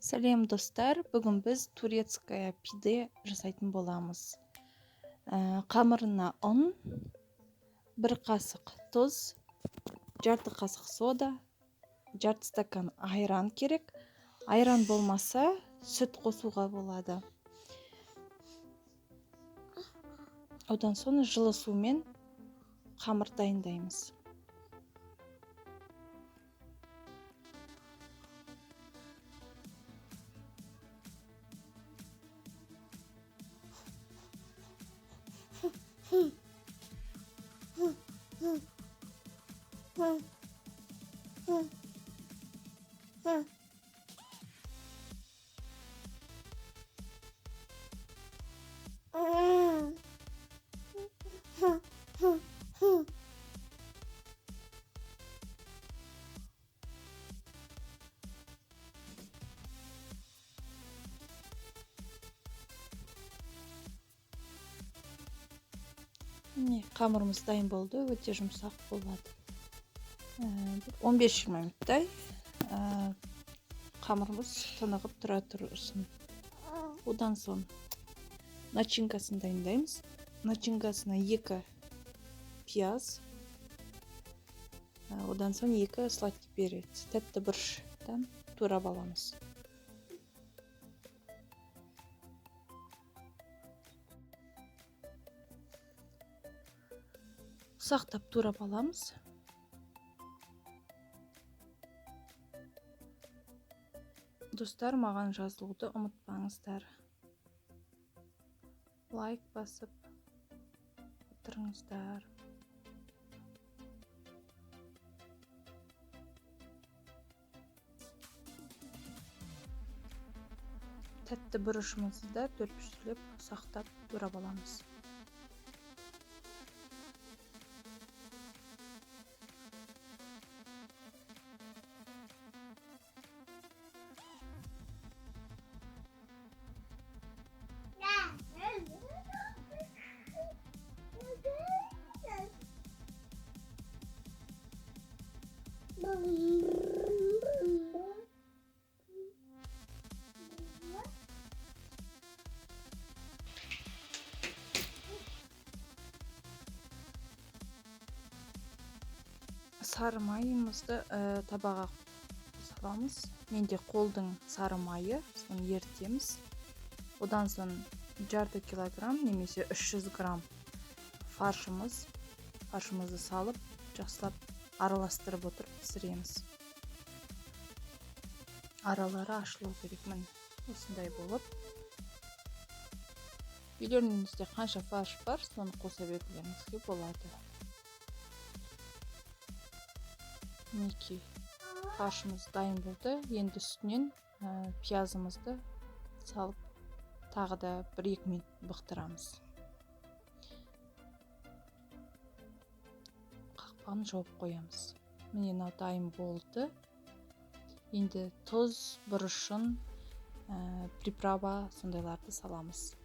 Сәлем, достар! Бүгін біз турецкая пиде жасайтын боламыз. Қамырына ұн, 1 қасық тұз, жарты қасық сода, жарты стакан айран керек. Айран болмаса, сүт қосуға болады. Одан соң жылы сумен қамыр дайындаймыз. Міне, қамырымыз дайын болды, өте жұмсақ болады. 15-20 минуттай қамырымыз тынығып тұра тұрсын. Одан соң начинкасын дайындаймыз. Начинкасына 2 пияз, одан соң 2 сладкий перец, тәтті бұрыштан турап аламыз. Ұсақтап турап аламыз. Достар, маған жазылуды ұмытпаңыздар. Лайк басып отырыңыздар. Тәтті бұрышымызды да төрт пүштілеп ұсақтап турап аламыз. Сары майымызды табаға саламыз. Менде қолдың сары майы, соны ерітеміз. Одан соң жарты килограмм немесе 300 грамм фаршымызды салып, жақсылап араластырып отырып пісіреміз. Аралары ашылу керек, міне осындай болып. Үйлеріңізде қанша фарш бар, соны қоса берулеріңізге болады. Мінекей, фаршымыз дайын болды. Енді үстінен пиязымызды салып, тағы да 1-2 минут бұқтырамыз. Қақпағын жауып қоямыз. Міне, мынау дайын болды. Енді тұз, бұрышын, приправа сондайларды саламыз.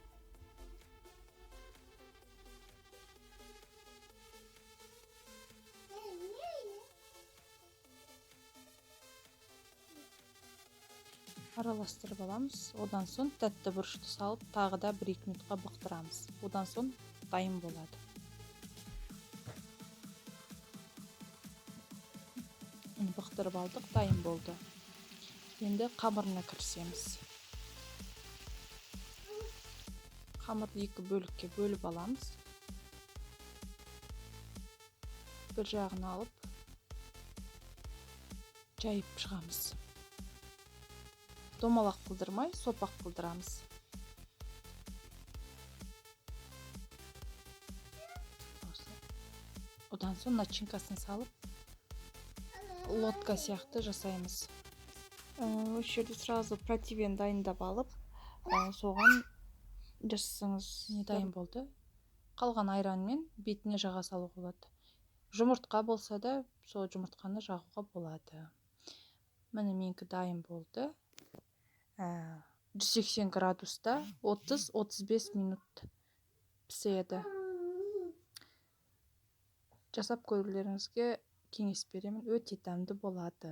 Араластырып аламыз. Одан соң тәтті бұрышты салып, тағы да 1-2 минутқа бұқтырамыз. Одан соң дайын болады. Міне, бұқтырып алдық, дайын болды. Енді қамырына кірісеміз. Қамырды екі бөлікке бөліп аламыз. Бір жағын алып, жайып шығамыз. Домалақ қылдырмай, сопақ қылдырамыз. Одан соң начинкасын салып, лодка сияқты жасаймыз. Осы жерде сразу противень дайындап алып, соған жасасаңыз не дайын болды. Қалған айранмен бетіне жаға салуға болады. Жұмыртқа болса да, сол жұмыртқаны жағуға болады. Міне, менікі дайын болды. 180 градуста 30-35 минут піседі. Жасап көрулеріңізге кеңес беремін, өте дәмді болады.